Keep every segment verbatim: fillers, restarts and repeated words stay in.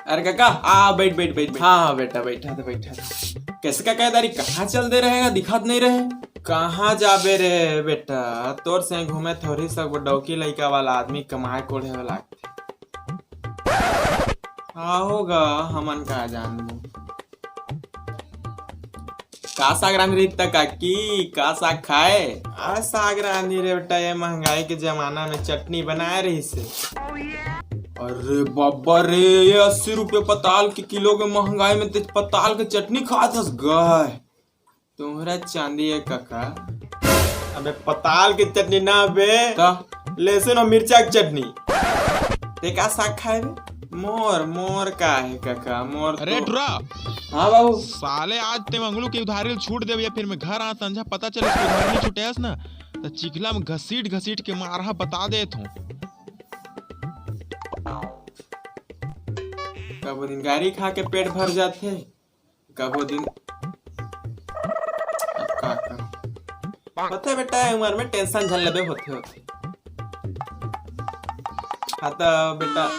अरे काका, आ, बैठ, बैठ, बैठ, बैठ। हाँ, हाँ, बेटा, बैठा था, बैठा था। कैसे काका, दारी कहाँ चल दे रहेगा, दिखात नहीं रहे? कहाँ जाबे रे बेटा, तोर से घूमे थोड़ी सब डौकी लइका वाला आदमी कमाए कोढ़े वाला आथे। हाँ होगा, हमन का जानबो। का साग रांधे रही त काकी, का साग खाए? आ साग रांधी रे बेटा, ये महंगाई के जमाना में चटनी बनाए रही से। अरे बाबा रे, ये अस्सी रुपये पताल के किलो के महंगाई में ते पताल के चटनी खात हस गय। तुम्हरा चांदी है काका। अबे पताल के चटनी ना बे। त? लहसुन और मिर्चा के चटनी। ते का साग खाए बे? मोर, मोर का है काका, मोर अरे तो टुरा, हाँ बाबू। साले आज ते मंगलू के उधारी ल छूट देबे, फिर मैं घर आ संझा पता चले कि उधारी नहीं छूटे हस ना, त चिखला में घसीट घसीट के मारहा बता देत हूँ। कबो दिन गारी खा के पेट भर जाथे, कबो दिन अब का करूं? पता है बेटा, ये उम्र में टेंशन झन लेबे, होथे होथे। हाँ त बेटा,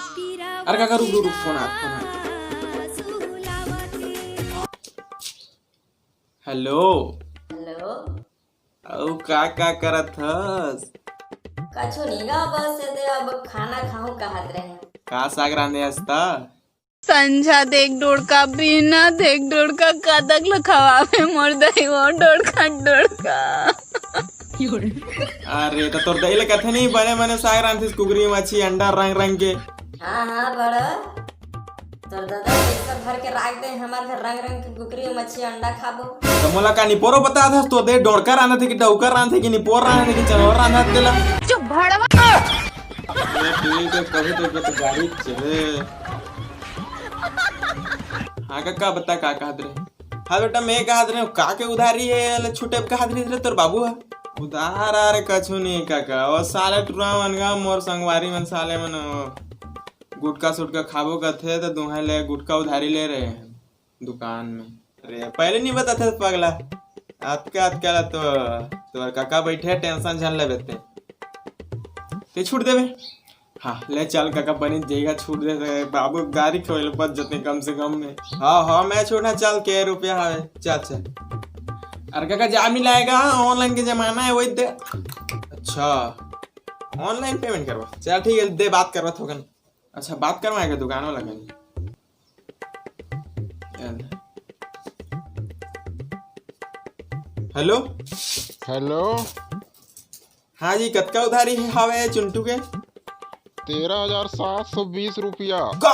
अरे काका रुक रुक रुक, फोन आ, फोन आ। हेलो। हेलो। अउ का का करत हस? कछु नहीं गा, बस ये दे अब खाना खाऊं कहत रहे। का साग रांधे हस त? संझा देख डोड़का, बिहना देख डोड़का, कतक ल खवावे मोर दई वो डोड़का, डोड़का। अरे त तोर दई ल कथे नहीं, बने बने साग रांधिस, कुकरी मच्छी अंडा रंग रंग के। हाँ हाँ बड़ा, तोर दादा पैसा भर के राख दे हमार घर, रंग रंग के कुकरी मच्छी अंडा खाबो। त मोला का निपोरो बता दस, तो दे डोड़का रांधत हे कि डौका रांधत हे कि निपोर रांधत हे कि चनौर रांधत हे तेला। चुप भड़वा। ये ठीक है, कभी तो, तो गाड़ी चले। हाँ काका, बता का कहत रहे? हाँ बेटा, मैं कहत रहे हूँ, का के उधारी है, ले छूटे कहत रहे तोर बाबू है। उधार आरे कछु नहीं काका, वो साले टुरा मन गा, मोर संगवारी मन साले मन, वो गुटका सुटका खाबो कथे, तो दुहाई ले गुटका उधारी ले रहे हैं दुकान में। अरे पहले नहीं बताते पगला, अतका अतका ला तो तोर काका बैठे, टेंशन झन लेबे ते, ते छूट देबे। हाँ, ले चल काका, बनी जइगा, छूट दे दे, बाबू गारी खोल बच जते कम से कम में। हाँ, हाँ, मैं छोड़ना, चल, के रुपया हवे, चल, चल। अरे काका, जा मिलाएगा, ऑनलाइन के जमाना है, वही दे। अच्छा, ऑनलाइन पेमेंट करवा, चल ठीक है, दे, बात करवा थोकन। अच्छा, बात करवाएगा दुकान वाला कन। हेलो। हेलो। हाँ जी, कतका उधारी है, हावे चुंटू के? तेरह हजार सात सौ बीस रुपया। का?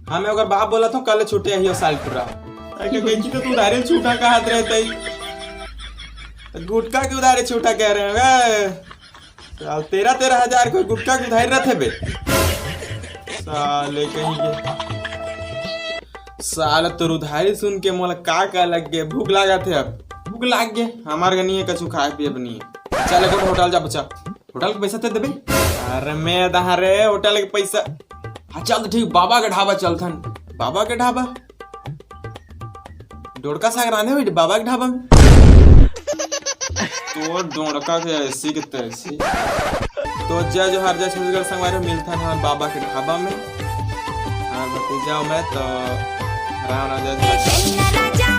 हाँ, मैं ओकर बाप बोला था, कल छूटे ही साल पूरा। अरे, कैंची तो तू उधारी छूटा कहत रहे तई। तो गुटका के उधारी छूटा कह रहे हैं बे? साल तेरह तेरह हजार कोई गुटका के उधारी रहते बे? साले कहीं के। साल तोर उधारी सुन के मोला का का लग गे, भूख लागत है अब, भूख लाग गे। हमार का नहीं है कछु खाए पिए बनी है। चल एको होटल जा बच्चा, होटल के पैसा ते देबे। अरे मैं दहा रे होटल के पैसा। हाँ चल तो ठीक, बाबा के ढाबा चलथन। बाबा के ढाबा? डोड़का साग रांधे हुई बाबा के ढाबा में। तो डोड़का के ऐसी के तैसी। तो जय जोहार, जय छत्तीसगढ़ संगवारी, मिलथन हमारे बाबा के ढाबा में। और भतीजा मैं तो राम राम, जय जोहार।